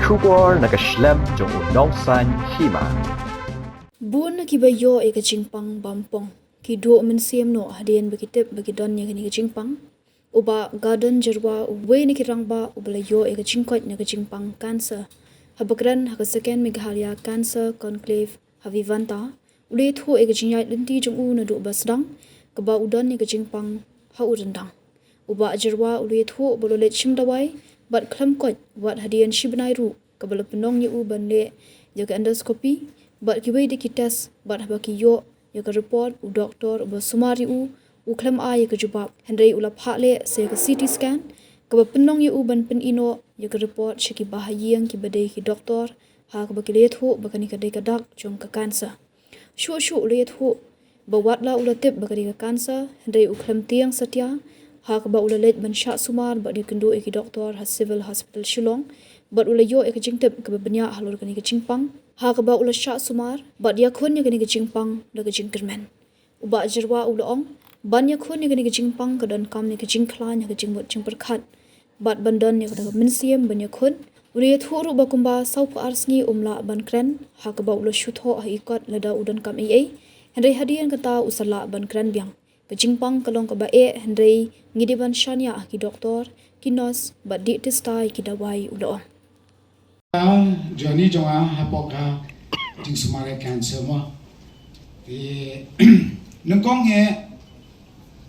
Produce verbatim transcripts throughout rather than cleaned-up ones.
Khubor na ka shlem jong u nongsan hima. Bun na kiba ïoh ïa ka jingpang bym pong ki duh mynsiem noh hadien ba ki tip ba ki don ïa kane ka jingpang. U Bah Gordon Jyrwa, uwei na ki rangbah uba la ïoh ïa ka jingkoit na ka jingpang cancer, haba kren ha ka second Meghalaya Cancer Conclave ha Vivanta, u la ïathuh ïa ka jingïaid lynti jong u naduh ba sdang, kaba u don ïa ka jingpang ha u ryndang. U Bah Jyrwa u la ïathuh ba u la leit shim dawai bad khlem koit wat hadien shi bnai ruh, kaba la pynlong ïa u ban leh ïa ka endoscopy bad kiwei de ki test, bad haba ki ïoh ïa ka report, u doktor uba sumar ïa u u khlem ai ïa ka jubab, hynrei u la phah leh sa ïa ka C T scan, kaba pynlong ïa u ban pyni noh ïa ka report sha ki bahaïing kiba dei ki doktor, ha kaba ki la ïathuh ba kane ka dei ka dak jong ka cancer. Shuh shuh u la ïathuh ba wat la u la tip ba ka dei ka cancer, hynrei u khlem tieng satia, ha kaba u la leit ban shah sumar bad ïakynduh ïa ki doktor ha Civil Hospital Shillong, bad u la ïoh ïa ka jingtip kaba bniah halor kane ka jingpang, ha kaba u la shah sumar bad ïakhun ïa kane ka jingpang da ka jingkyrmen. U Bah Jyrwa u la ong, ban ïakhun ïa kane ka jingpang ka donkam ïa ka jingkhlaiñ ha ka jingmut jingpyrkhat, bad ban don ïa kata ka mynsiem ban ïakhun. U la ïathuh ruh ba kumba sawphew ar sngi um lah ban kren, ha kaba u la shu thoh ha i kot lada u donkam ei ei, hynrei hadien kata u sa lah ban kren biang. Ka jingpang ka long kaba eh, hynrei ngi dei ban shaniah ha ki doktor, ki nurse bad dih tista ïa ki dawai, u la ong. Journey jong nga hapoh ka jingsumar ïa cancer mo. Te nyngkong eh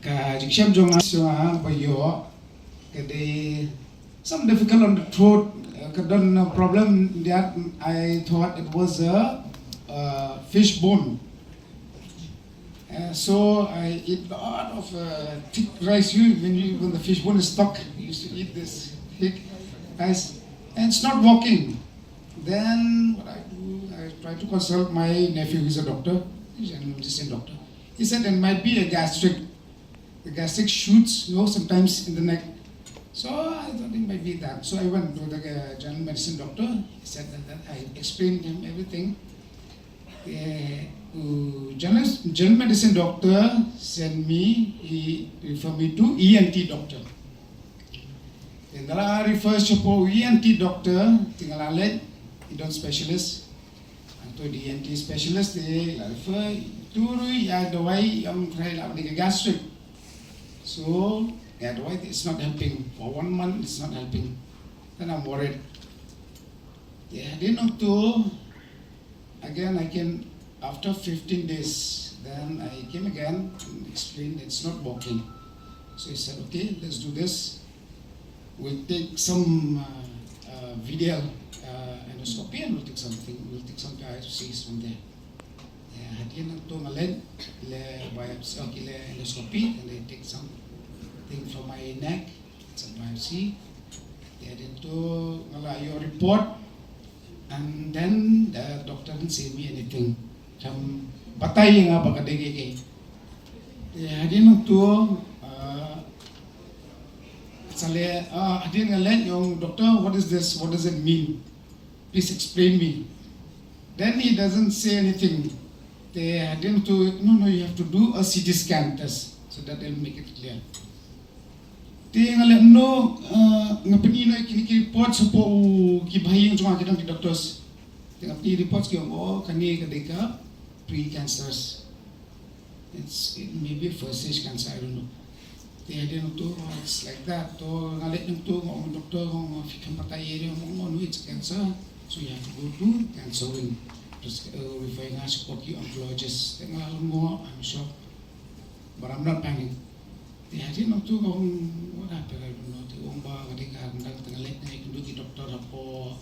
ka jingshem jong nga, jong nga ba ïoh ka dei some difficult on the throat, uh, ka don, uh, problem that I thought it was a, uh, fish bone. Uh, so I eat a lot of, uh, thick rice. You, when you, when the fish bone is stuck, you used to eat this thick rice, and it's not working. Then what I do, I try to consult my nephew, he's a doctor, he's an medicine doctor. He said there might be a gastric, the gastric shoots, you know, sometimes in the neck. So I thought it might be that. So I went to the, uh, general medicine doctor. He said that, that I explained him everything. Eh, u general, general medicine doctor sent me, he refer me to E N T doctor. Te ynda la refer shapoh E N T doctor, te nga la leit, i don specialist. Hangto E N T specialist te la refer, tu ruh ïa dawai ïa ong trai la bad ka gastric. So ïa dawai, it's not helping. For one month, it's not helping. Then I'm worried. Te hadien hangto, again, I came after fifteen days. Then I came again and explained it's not working. So he said, "Okay, let's do this. We'll take some, uh, uh, video, uh, endoscopy, and we'll take something, we'll take some biopsies from there." Yeah, hadien hangto nga leit, leh biopsy, okay, leh endoscopy, and they take something from my neck, some biopsy. Te hadien hangto nga la ïoh report, and then the doctor didn't say me anything. Kam batai ïa nga ba ka dei kaei kaei. Te hadien hangto, uh, sa leh, uh, hadien nga leit ong, "Doctor, what is this? What does it mean? Please explain me." Then he doesn't say anything. Te hadien hangto, "No, no, you have to do a C T scan test so that they'll make it clear." Te nga leh, "No, uh, nga pyni noh kine ki report shapoh ki bahaïing jong nga, ki don ki doctors." Te nga pyni report, ki ong, "Oh, kane ka dei ka precancerous. It's, it may be first stage cancer, I don't know." Te hadien hangto, "Oh, it's like that." To nga leit hangto, nga ong doctor, nga ong, "Phi khlem batai ei ei?" Ong, "Oh no, it's cancer. So you have to go to cancer wing." Te, uh, refer nga shapoh ki oncologist. Te nga lyngngoh, I'm shocked. But I'm not panic. Te hadien hangto nga ong, "What happened? I don't know." Te ong ba ka dei ka, nga dang tang leit nga ïakynduh ki doctor hapoh,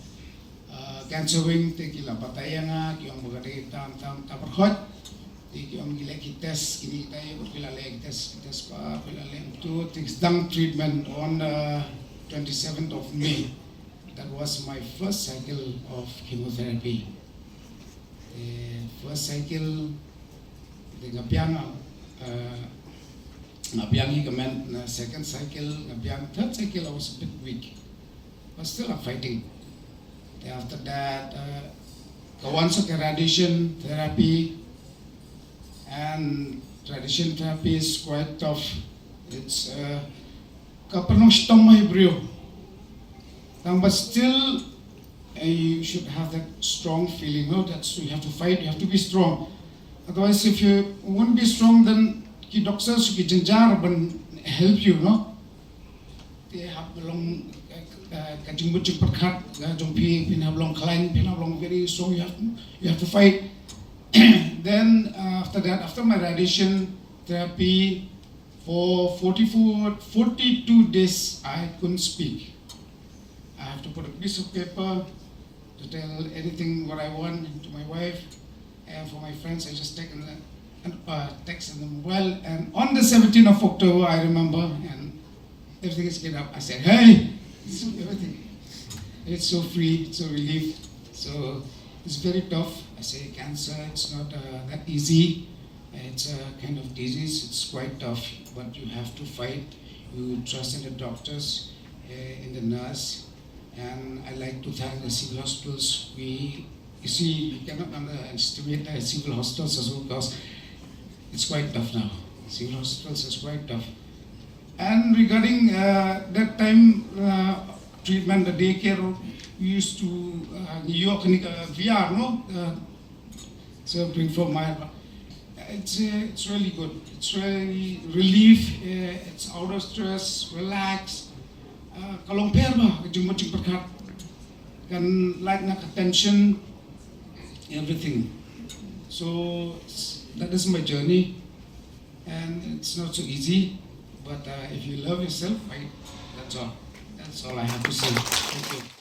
uh, cancer wing, te ki la batai ïa nga, ki ong ba ka dei tam tam tam pyrkhat. Te ki ong ki leh ki test, kine kita ïa, ki la leh ki test, ki test ba, ki la leh hangto, te sdang treatment on the twenty-seventh of May. That was my first cycle of chemotherapy. Eh, first cycle, te nga biang, eh, nga biang hi ka met, na second cycle nga biang, third cycle I was a bit weak, but still I'm fighting. Then after that, eh, ka wan sa ka radiation therapy, and radiation therapy is quite tough. It's, eh, ka pynlong shitom ma i briew. Tang, but still And you should have that strong feeling, no? That's, you have to fight, you have to be strong. Otherwise, if you won't be strong, then ki doctors ki jynjar ban help you, no? Te hap long, eh, eh, ka jingmut jingpyrkhat, eh, jong phi, phin hap long khlaiñ, phin hap long very strong, you have to, you have to fight. Then, uh, after that, after my radiation therapy, for forty-four, forty-two days, I couldn't speak. I have to put a piece of paper to tell anything what I want to my wife. And for my friends, I just take in the, and, uh, text in the mobile. And on the seventeenth of October, I remember, and everything is cleared up. I said, "Hey, it's everything." It's so free, it's so relief. So it's very tough. I say cancer, it's not, uh, that easy. It's a kind of disease, it's quite tough, but you have to fight. You trust in the doctors, uh, in the nurse. And I like to thank the civil hospitals. We, you see, we cannot underestimate the civil hospitals as well, because it's quite tough now. Civil hospitals is quite tough. And regarding, uh, that time, uh, treatment, the daycare, we used to, uh, ngi ïoh kane ka V R, no? Uh, so bring from my, it's, uh, it's really good. It's really relief. Uh, it's out of stress, relax. Uh, ka long pher bha ka jingmut jingpyrkhat, kan lait na ka tension, everything. So it's, that is my journey, and it's not so easy. But, uh, if you love yourself, fight. That's all. That's all I have to say. Thank you.